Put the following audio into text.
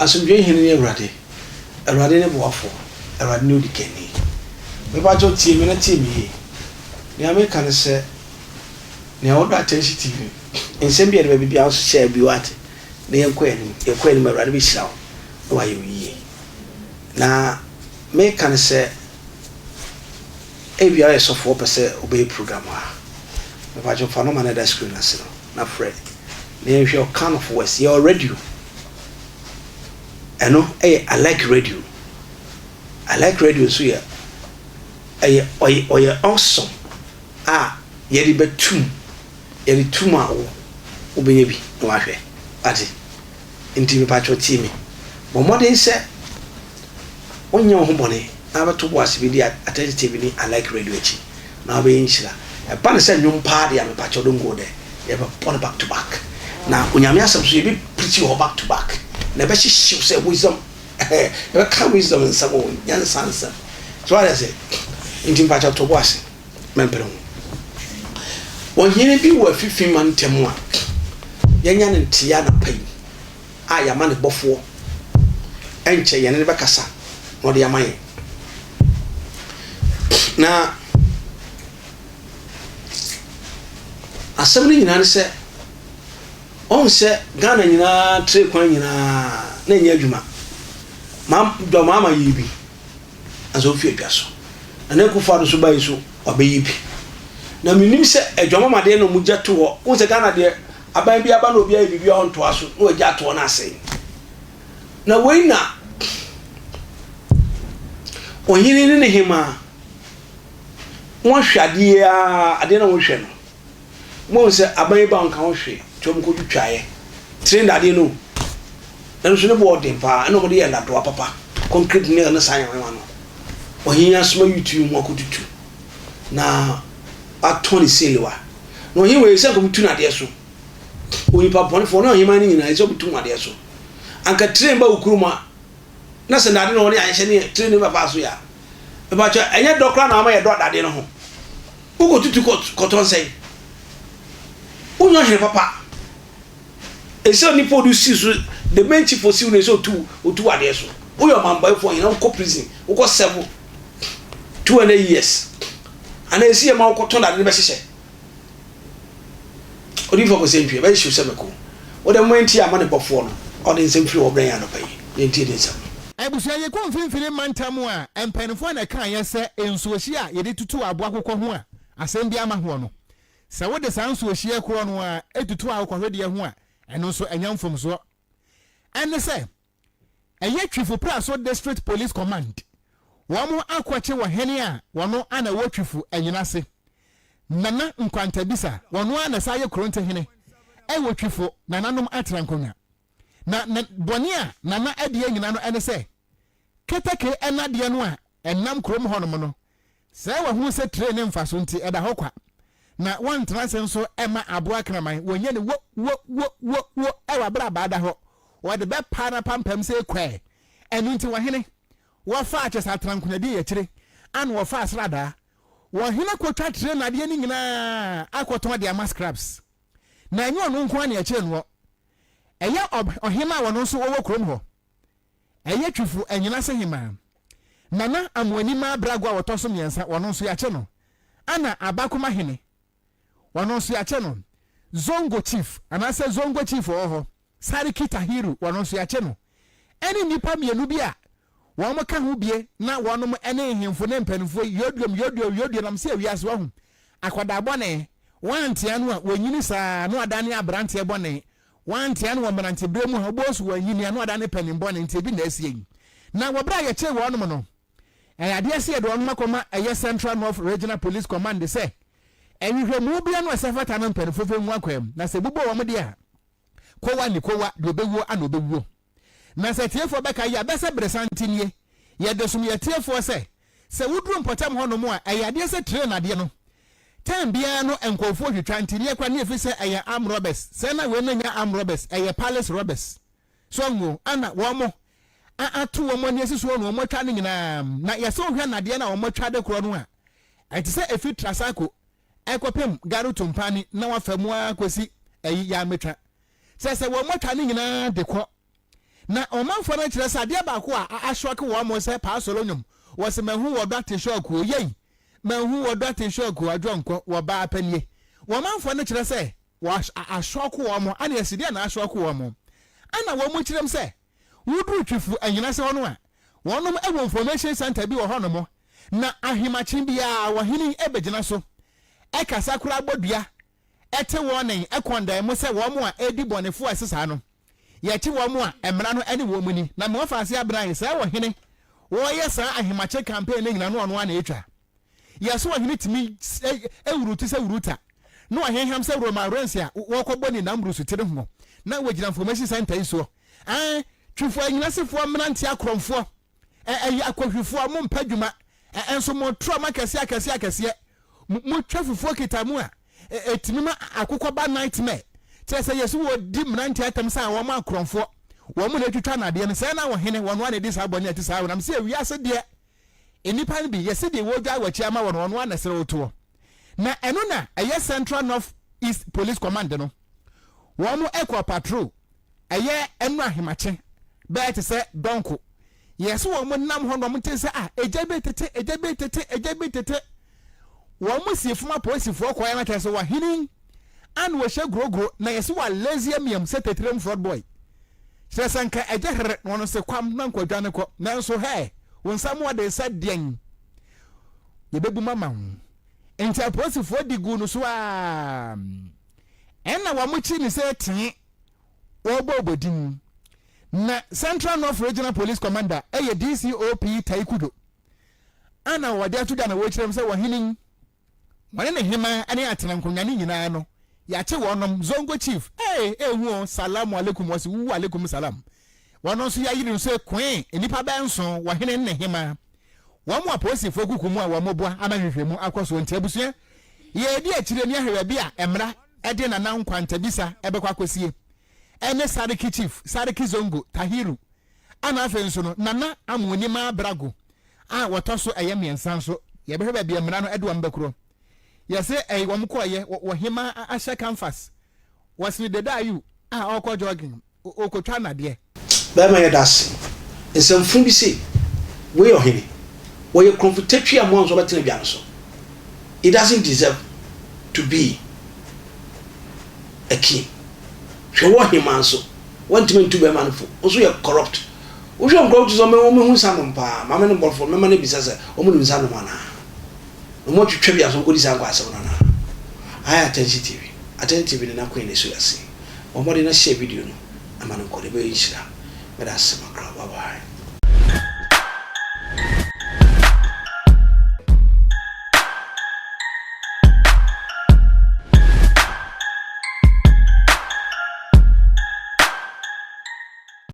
Asomdwoe Hene ne Awurade, Awurade ne boafoɔ, Awurade ne odikanni. Mepakyɛw tie me na tie me yie. Nea meka ne sɛ, nea ɔdɔ Atɛnhye TV, nsɛm bi a ɛde ba biara nso hyɛ bi wate, na yɛnkɔ yɛn anim. Yɛkɔ yɛn anim a, Awurade bɛhyira wo na wayɛ wo yie. Na meka ne sɛ, ebia woyɛ sɔfo wopɛ sɛ wobɛyɛ program a, mepakyɛw fa nɔma no a ɛda screen no ase no na frɛ na yɛnhwɛ Ɔkan of West. Yɛwɔ radio. Ɛno yɛ Alike Radio. Alike Radio nso yɛ ɛyɛ ɔyɛ ɔyɛ awesome a yɛde bɛtum yɛde tum a wo wobɛnya bi na wahwɛ ate nti mepakyɛw tie me bɔ mmɔden sɛ wonyɛ wo ho bɔne na wabɛto bo ase bɛdi Atɛnti TV ne Alike Radio akyi na wabɛyɛ nhyira. Ɛba no sɛ nnwom paa deɛ a mepakyɛw don't go there. Yɛbɛbɔ no back to back. Na Onyame asɛm nso yɛbɛ preach wɔ hɔ back to back. Na ɛbɛhyehye wo sɛ wisdom yɛbɛka wisdom nsɛm o, nyansa nsɛm. So wate ase? Nti mepakyɛw to bo ase mɛmpere ho. Ɔhene bi wɔ afifi mantam a yɛanya no nteɛ anapa yi a yɛama ne bɔfoɔ ɛnkyɛ yɛne no bɛkasa na ɔde ama yɛn. Na asɛm no nyinaa ne sɛ, ɔhu sɛ Ghana nyinaa tire kwan nyinaa na ɛnyɛ adwuma. Ma Dɔmaama yii bi ansa ofi adwa so. Nana Akufo-Addo nso bae nso wabɛyi bi. Na menim sɛ adwamama deɛ na wɔgya to hɔ. Wohu sɛ Ghana deɛ aban bi aba na obi ayɛ biribi a ɔntoa so na wagya ato hɔ na asɛe. Na wei na ɔhene ne ne hemaa wɔhwɛ adeɛ ara adeɛ na wɔhwɛ no wɔn sɛ aban yi ba nka ho hwee nti wɔn kɔtwitwaeɛ tire dadeɛ no ɛno nso ne boɔ ɔden paa ɛna wɔde yɛ nnadoa papa concrete nail ne saa nneɛma no ɔhene asoma yutu yi ho akɔtutu na atɔn ne selewa na ɔhene wei sɛ nkɔmtu no adeɛ so onipa bɔnefoɔ ne ɔheman no nyinaa ɛsɛ ɔbɛtu mu adeɛ so anka train ba wo kurom a na sɛ dade na ɔne ahyehyɛ ne train no bɛfa so yɛ a mepakyɛ ɛnyɛ dɔ koraa na ama yɛ dɔ dade no ho wokɔtutu kɔtɔn sɛn wonyɛ ɔhene papa ɛsɛ nipa ɔde si so the main chief osiw no ɛsɛ otu otu adeɛ so woyɛ ɔmanbaefoɔ nyina wokɔ prison wokɔ serve 200 years anaa ɛsi yɛ ma wokɔtɔn dade no bɛhyehyɛ Odiyifoɔ Kwesi Antwi, ɛbɛyɛ hyew sɛ mako. Wo deɛ momma yɛntie amanebɔfoɔ no a ɔde nsɛm firi hɔ brɛ yɛn anɔpa yi, na yɛntie ne nsɛm no. Abusua yi kɔ mfimfini mantam a mpaninfoɔ na ɛkaeɛ sɛ nsuohyeɛ a yɛde tutu aboa kokɔ ho a asɛm bi ama hoɔ no, sɛ wode saa nsuohyeɛ korɔ no ara tutu akokɔhwedeɛ ho a, ɛno nso ɛnyɛ mfomsoɔ. Ɛne sɛ, Ɛyɛ Twifo Praso District Police Command wɔn akɔkye wɔ hene a wɔno ana ɛwɔ Twifo Anyinase, Nana Nkwantabisa, wɔno ara na ɛsan yɛ Koronte hene ɛwɔ Twifo nananom atenankonnwa. Na ne bɔne a Nana adi anyina no ɛne sɛ keteke ɛnadeɛ no a ɛnam kurom hɔnom no Sɛ wɔhunu sɛ tire ne mfaso nti, ɛda hɔ kwa, na wɔntena ase nso mma aboa kraman, wɔnyɛ no wo, wo, wo, wo, wo wɔ abere a abaa da hɔ, wɔde bɛpa n'apampam sɛ kuɛɛ. Ɛno nti ɔhene, wɔfaa kyɛ sɛ atenankonadie yɛ akyire, ana wɔfaa sradaa. Ɔhene kɔtwa tire nnadeɛ no nyinaa akɔtɔn de ama scraps. Na ɛnyɛ ɔno nko ara na ɛkyee noɔ. Ɛyɛ ɔhene a ɔno nso ɔwɔ kurom hɔ. Ɛyɛ Twifo Anyinase Hemaa. Nana Amoanimaa Brago a ɔtɔ so mmiɛnsa, ɔno nso yɛakyɛ no. Ana Abakoma Hene, ɔno nso yɛakyɛ no. Zongo Chief anaasɛ Zongo Chief ɔwɔ hɔ, Sariki Tahiru, ɔno nso yɛakyɛ no. Ɛne nnipa mmienu bi a wɔka ho bie na wɔnom ne nhemfo ne mpanimfoɔ yi, yoduom, yoduom, yoduom, nam sɛ wiase wahu akwadaa bɔne, wɔantea no a, wɔnyini saa na wadane aberanteɛ bɔne, Wɔantea no wɔ mmeranteberɛ mu a ɔbɔɔ su wɔ anyini ano ada ne panin bɔne nti ebi na asie yi. Na wɔ berɛ a yɛkyee wɔnom no, ɛyɛ adeɛ sɛ yɛde wɔnom akɔma ɛyɛ Central North Regional Police Command sɛ nhwehwɛmu bi ano a ɛsɛ fata no mpaninfoɔ fɛ ngu akwaa mu na sɛ ɛbobɔ wɔn deɛ a, kowa ne kowa, deɛ ɔbɛwuo ana ɔbɛwuo. Na sɛ atiefoɔ bɛka yi a, bɛsɛ beresante nie. Yɛde som yɛn atiefoɔ sɛ, sɛ woduru mpɔtam hɔnom a, ɛyɛ adeɛ sɛ train adeɛ no, time biara no nkurɔfoɔ twitwa, nti neɛ koraa ne yɛfiri sɛ ɛyɛ arm robbers, sɛ na wei no nyɛ arm robbers, ɛyɛ palace robbers. So ahu o, ana wɔn a ato wɔn ani asi soɔ na wɔn atwa no nyinaa. Na yɛsɛ wohwɛ nnadeɛ no a wɔn atwa de korɔ no a, ɛte sɛ ɛfiri Trasaco ɛkɔpem Garu Tumpani na wafa mu ara kɔsi ɛyi Yaametwa. Sɛ sɛ wɔn atwa ne nyinaa de kɔ. Na ɔmanfoɔ no kyerɛ sɛ adeɛ baako a ashock wɔn sɛ Paa Solo nnwom, wɔse mahu wɔ dɔ ate shock o, yei! Mahu wɔ dɔ ate shock o, adwonkɔ, wɔ baa pɛ nie. Wɔmanfoɔ no kyerɛ sɛ wɔ ashock wɔn, ana yɛse deɛn na ashock wɔn? Ana wɔn kyerɛm sɛ woduru Twifo Anyinase hɔ no a, wɔnom wɔ information center bi wɔ hɔnom, na ahemakye biara ɔhene bɛgyina so kasa koraa bɔ dua te wɔn kɔndan mu sɛ wɔn a edi bɔnefo a ɛse saa no, yɛkye wɔn a mmara no ne wɔn ni. Na me wɔfa ase abran sɛɛ ɔhene wɔyɛ saa ahemakye campaign no nyina no ɔno ara na etwa. Yɛse ɔhene tumi wuruti sɛ wuruta na ɔhenham sɛ Roman Reigns a wɔkɔbɔ ne namburusu tiri ho na wɔgyina information center yi soɔ. Ae, Twifo anyinasefoɔ mmeranteɛ akorɔmfoɔ Ɛ ɛyɛ akɔhwifoɔ a mompɛ adwuma, ɛ nso motrɔ mo akɛseɛ akɛseɛ akɛseɛ. Mo motwa fufuo kita mu a, ɛ ɛtumi ma akokɔ ba nightmare. Kyerɛ sɛ yɛse wɔdi mmeranteɛ atɛm sɛ wɔn akorɔmfoɔ, wɔn na ɛtwitwa nnadeɛ no. Sɛɛ na ɔhene, wɔn ara na ɛdi saa bɔne a ɛte saa. Nam sɛ wiase deɛ nnipa no bi, yɛse deɛ wɔdwae w'akyi ama wɔn, wɔn ara na ɛsrɛ wo toɔ. Na ɛno na ɛyɛ Central North East Police Command no, wɔn kɔɔ patrol ɛyɛ ɛno ahemakye bɛyɛ te sɛ dɔnko. Yɛ sɛ wɔn nam hɔ na wɔn te sɛ ah egya bi tete egya bi tete egya bi tete. Wɔn si fam apolisifoɔ kɔɛ na kyerɛ sɛ wɔhene ana wɔhyɛ guroguro na yɛsɛ wɔ lazy amiam sɛ tetirem fraud boy. Kyerɛ sɛ nka ɛgye here na wɔn se kwam na nkɔdwa ne kɔ nanso hɛ wɔn nsa mu ɔde sɛ deɛn yɛbɛbu ma ma wo. Nti apolisifoɔ di gu no so aa ɛna wɔn kyi ne sɛ tee wɔrebɔbɔ din. Na Central North Regional Police Commander yɛ DCOP Tai Kudo a na wɔde ato dwa na wɔrekyerɛ mu sɛ ɔhene yi, wɔne ne hemaa ne atenankonnwa no nyinaa no, yɛakye wɔnom. Zongo Chief, ee, ehu o, salamu alaikum, wɔse wuwu alaikum salam. Wɔn nso yɛayere no sɛ koe, nnipa bɛyɛ nson, ɔhene ne ne hemaa. Wɔn apolisifoɔ kuku mu a wɔboa ama nhwehwɛmu akɔ soɔ nti abusua, yɛredi akyire ne ahwɛ baabi a mmara de Nana Nkwantabisa bɛkɔ akɔsie ne Sariki Chief, Sariki Zongo, Tahiru, ɛna afei nso no Nana Amoanimaa Brago a wɔtɔ so ɛyɛ mmiɛnsa nso yɛbɛhwɛ baabi a mmara no de wɔn bɛkorɔ. Yɛse ɛyi wɔn kɔɔyɛ wɔ hemaa ahyɛ canvas wɔsene Dede Ayew a ɔrekɔ jogging ɔrekɔtwa nnadeɛ. Bɛɛma yɛda ase. Nsɛmfuu bi se, Wei yɛ ɔhene. Wɔyɛ korɔmfo tatwi a mmoa nso ɔbɛtena dwa no so. He doesn't deserve to be a king. Hwɛ wo ɔhemaa nso, woantumi antu bɛɛma no fo. Wo nso yɛ corrupt. Wohwɛ nkorɔfo ti sɛ wɔn wɔn nsa nom paa. Maame no bɔfo mɛma no abisa sɛ wɔn nim nsa nom anaa? Na wɔn atwitwa bi aso nkɔdi saa nkwaasɛm no anaa? Aha yɛ Attention TV. Attention TV ne n'akonya na ɛso ase. Bɔ mmɔden na share video no ma no nkɔ na ɛbɛyɛ nhyira. Meda ase makra. Bye bye.